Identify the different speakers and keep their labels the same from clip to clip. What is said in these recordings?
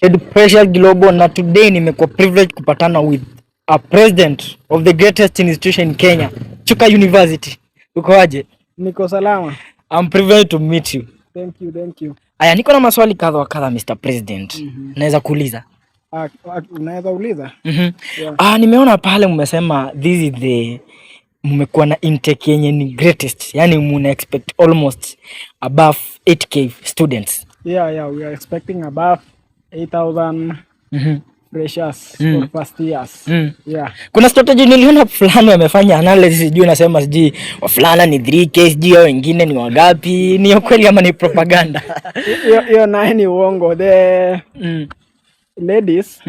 Speaker 1: Head Pressure Global, na today nimekuwa privileged kupatana with a president of the greatest institution in Kenya, Chuka University. Uko aje?
Speaker 2: Niko salama.
Speaker 1: I'm privileged to meet you.
Speaker 2: Thank you, thank you.
Speaker 1: Aya, niko na maswali kadha wa kadha, Mr. President. Naweza kuuliza?
Speaker 2: Ah, ah, unaweza uliza? Yeah.
Speaker 1: Ah, nimeona pale mmesema this is the mmekuwa na intake yenye ni greatest, yani muna expect almost above 8K students.
Speaker 2: Yeah, we are expecting above 8,000 freshers for first years. Yeah.
Speaker 1: Kuna strategy niliona fulani wamefanya analysis, sijui nasema sijui wafulana ni 3K, sijui hao wengine ni wagapi. Ni ukweli ama ni propaganda?
Speaker 2: Hiyo hiyo naye ni uongo. The ladies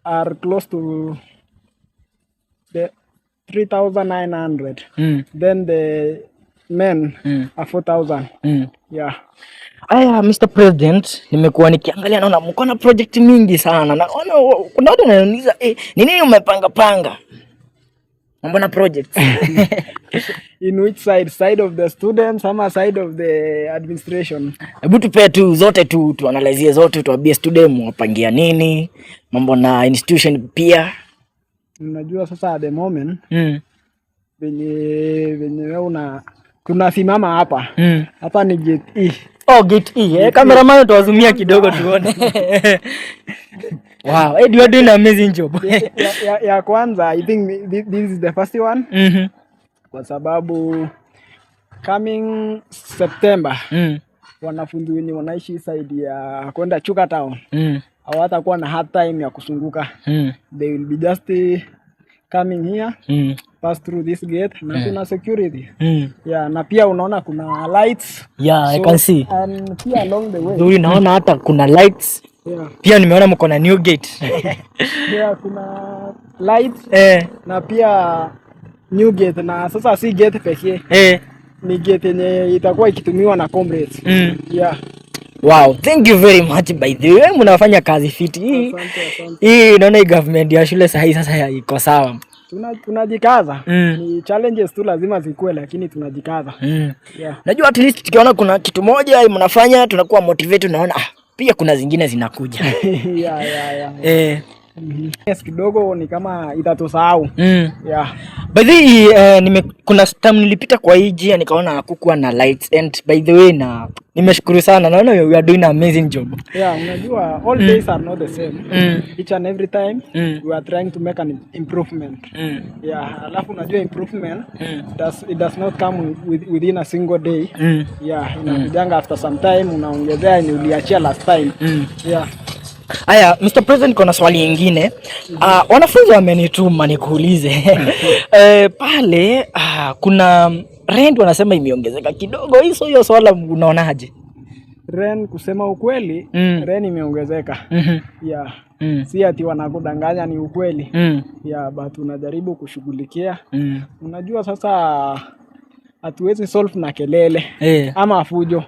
Speaker 2: are close to the 3,900. Then the men are 4,000. Yeah.
Speaker 1: Aya, Mr. President, nimekuwa nikiangalia naona mko na project mingi sana. Naona kuna watu wananiuliza, ni nini umepanga panga? Mambo na project.
Speaker 2: In which side? Side of the students ama side of the administration?
Speaker 1: Hebu tupee tu zote tu tuanalyzie zote, tuambie student mwapangia nini, mambo na institution pia.
Speaker 2: Unajua sasa at the moment venye wewe una tunasimama hapa, hapa ni gate E.
Speaker 1: Oh, gate E. Eh, cameraman tuwazumia kidogo tuone. Wow, hey, you are doing an amazing job.
Speaker 2: Ya kwanza, I think this is the first one kwa sababu coming September wanafunzi wenye wanaishi side ya kwenda Chuka Town hawatakuwa na hard time ya kuzunguka. They will be just coming here, pass through this gate na kuna security. Yeah, na pia unaona kuna lights.
Speaker 1: Yeah, I
Speaker 2: So,
Speaker 1: can see.
Speaker 2: And pia along the way.
Speaker 1: Nzuri, naona hata kuna lights. Pia nimeona mko na new gate.
Speaker 2: Yeah, kuna lights na pia new gate, na sasa si gate pekee, ni gate yenye itakuwa ikitumiwa na comrades. Yeah.
Speaker 1: Wow, thank you very much, by the way. Mnafanya kazi fiti. Hii
Speaker 2: Asante, asante.
Speaker 1: Hii naona hii government ya shule sahi sasa iko sawa.
Speaker 2: Tunajikaza. Ni challenges tu lazima zikuwe, lakini tunajikaza. Yeah.
Speaker 1: Najua at least tukiona kuna kitu moja mnafanya, tunakuwa motivated, tunaona ah, pia kuna zingine zinakuja.
Speaker 2: Yeah. Yes, kidogo ni kama itatusahau. Yeah.
Speaker 1: By the way, kuna time nilipita kwa hii njia nikaona hakukuwa na lights, and by the way na nimeshukuru sana, naona we are doing an amazing job.
Speaker 2: Yeah, unajua all days are not the same. Each and every time we are trying to make an improvement. Yeah, alafu unajua improvement it does not come within a single day. Yeah, inakujanga after some time, unaongezea yenye uliachia last time. Yeah.
Speaker 1: Aya, Mr. President, kuna swali ingine. Wanafunzi wamenituma nikuulize. Pale kuna rent wanasema imeongezeka kidogo. Hiyo hiyo swala unaonaje?
Speaker 2: Rent, kusema ukweli, rent imeongezeka. Yeah. Si ati wanakudanganya, ni ukweli. Yeah, but tunajaribu kushughulikia. Unajua sasa hatuwezi solve na kelele ama fujo.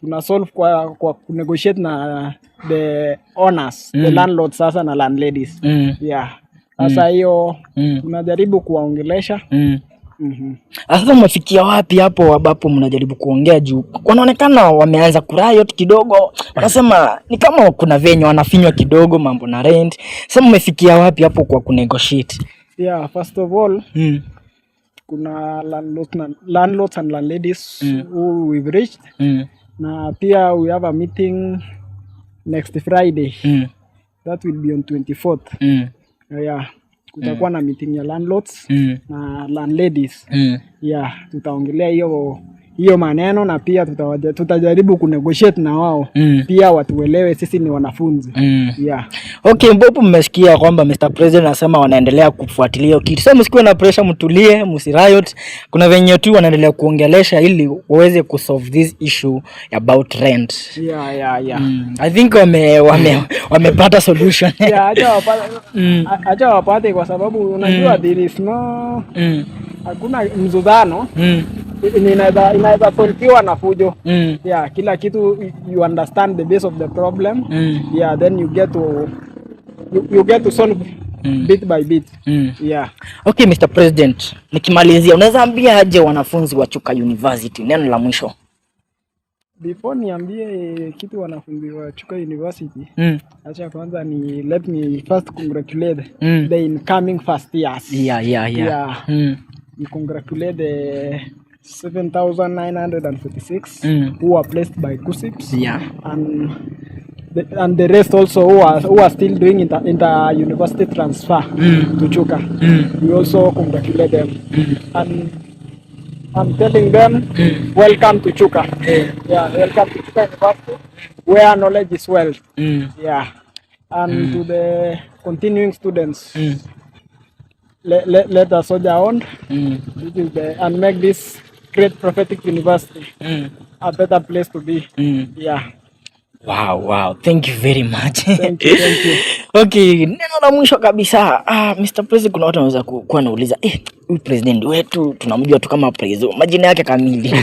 Speaker 2: Tuna solve kwa kunegotiate na the owners, the landlords sasa na landladies. Yeah. Sasa hiyo tunajaribu kuwaongelesha.
Speaker 1: Sasa mmefikia wapi hapo ambapo mnajaribu kuongea, juu wanaonekana wameanza kuriot kidogo, wanasema ni kama kuna venye wanafinywa kidogo mambo na rent. Sasa mmefikia wapi hapo kwa kunegotiate?
Speaker 2: Yeah, first of all, kuna landlords and landladies who we've reached, na pia we have a meeting next Friday. That will be on 24th. Yeah, kutakuwa na meeting ya landlords na landladies. Yeah, tutaongelea hiyo hiyo maneno na pia tutajaribu kunegotiate na wao pia watuelewe sisi ni wanafunzi. Yeah.
Speaker 1: Okay, Mbopo, mmesikia kwamba Mr. President anasema wanaendelea kufuatilia hiyo kitu. Sasa msikuwe na pressure, mtulie, msiriot. Kuna venye tu wanaendelea kuongelesha ili waweze kusolve this issue about rent.
Speaker 2: Yeah.
Speaker 1: I think wamepata solution.
Speaker 2: Yeah, acha wapate kwa sababu unajua there is no hakuna mzozano inaweza solviwa na fujo. Yeah, kila kitu you understand the base of the problem. Yeah, then you get to solve bit by bit. Yeah.
Speaker 1: Okay, Mr. President, nikimalizia unaweza ambia aje wanafunzi wa Chuka University neno la mwisho?
Speaker 2: Before niambie kitu wanafunzi wa Chuka University, acha kwanza ni let me first congratulate the incoming first years. Yeah. We congratulate the 7,946 who are placed by KUCCPS and the rest also who are still doing inter university transfer to Chuka. We also congratulate them and I'm telling them, welcome to Chuka. Yeah, welcome to Chuka University, where knowledge is wealth. Yeah. And to the continuing students, let us soldier on. This is the and make this great prophetic university a better place to be. Yeah.
Speaker 1: Wow. Thank you very much.
Speaker 2: Thank you, thank you.
Speaker 1: Okay, neno la mwisho kabisa. Ah, Mr. President, kuna watu wanaweza kuwa nauliza, huyu president wetu tunamjua tu kama prezo. Majina yake kamili?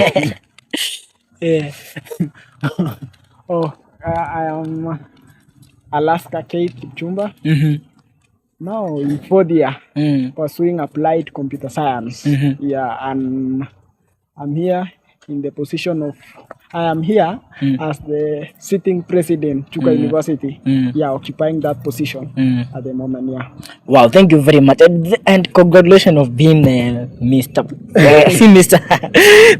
Speaker 2: Oh, I am Alaska K Kipchumba. Now in fourth year, pursuing applied computer science. Yeah, and I'm here in the position of I am here as the sitting president, Chuka University. Yeah, occupying that position at the moment. Yeah.
Speaker 1: Wow, thank you very much. And congratulations of being Mr. Si Mr.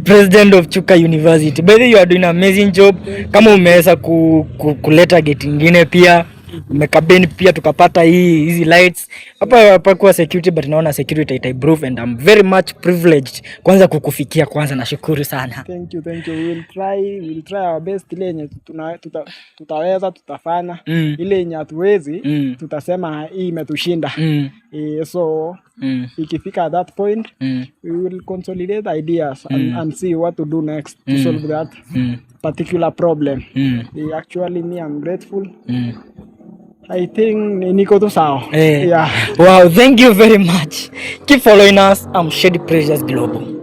Speaker 1: President of Chuka University. By the way, you are doing an amazing job. Kama umeweza kuleta gate ingine, pia umekabeni, pia tukapata hii hizi lights hapa. Hapakuwa security, but naona security ita improve and I'm very much privileged kwanza kukufikia kwanza. Nashukuru sana.
Speaker 2: Thank you, thank you. We will try our best. Ile yenye tutaweza tutafanya. Ile yenye hatuwezi, tutasema hii imetushinda. So ikifika at that point, we will consolidate ideas and see what to do next to solve that particular problem. Actually, me, I'm grateful. I think niko tu sawa. Yeah.
Speaker 1: Wow, thank you very much. Keep following us. I'm Shady Precious Global.